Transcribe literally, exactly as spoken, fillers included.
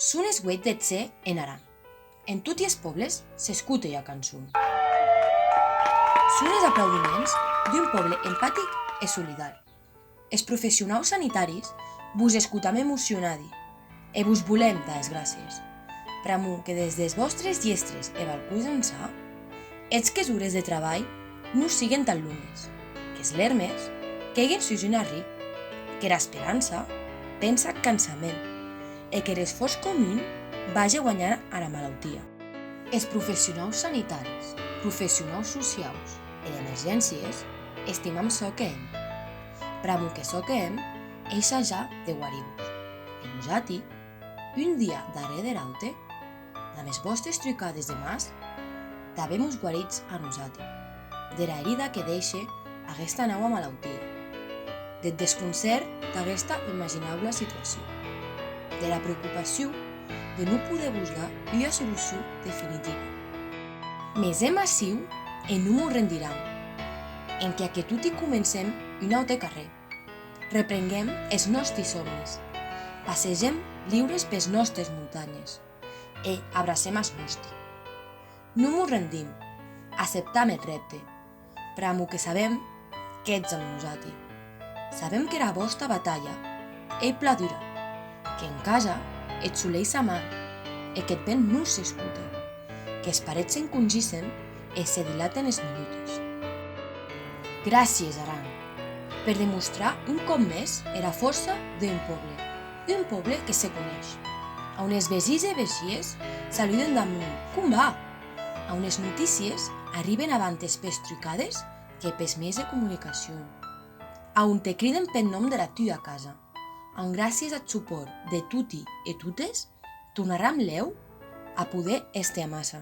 Son es ueit deth ser en Aran. En toti es pòbles s'escote ua cançon. Son es aplaudiments d'un pòble empatic e solidari. Es professionaus sanitaris vos escotam emocionadi e vos volem dar es gràcies, pr'amor que des des vòstres hièstres e balcons ençà, hètz qu'es ores de trabalh non siguen tan longues, qu'es lèrmes queiguen sus un arric, qu'era esperança vença ath cansament e qu'er esfòrç comun vage guanhant ara malautia. Es professionaus sanitaris, professionaus sociaus e d'emergéncies estimam çò que hèm, pr'amor que çò que hèm ei sajar de guarir-vos. E nosati, un dia darrèr der aute, damb es vòstes trucades de masc, tanben mos guaritz a nosati dera herida que dèishe aguesta naua malautia, deth desconcèrt d'aguesta inimaginabla situacion, dera preocupacion de non poder vos dar ua solucion definitiva. Mès èm aciu e non mos rendiram, enquia que toti comencem un aute carrèr. Reprenguem es nòsti sòmis, passegem liures pes nòstes montanhes e abracem as nòsti. Non mos rendim, acceptam eth rèpte, pr'amor que sabem qu'ètz amb nosati. Sabem qu'era vòsta batalha ei plan dura, qu'en casa eth solelh s'amaga e qu'eth vent non s'escote, qu'es parets s'encongissen e se dilaten es minutos. Gràcies, Aran, per demostrar un còp mès era fòrça d'un pòble, un pòble que se coneish, a on es vesins e vesies saluden damb un "com va?", a on es notícies arriben abantes pes trucades que pes mieis de comunicacion, a on te criden peth nòm dera tua casa, a on gràcies ath supòrt de toti e totes tornaram lèu a poder èster amassa.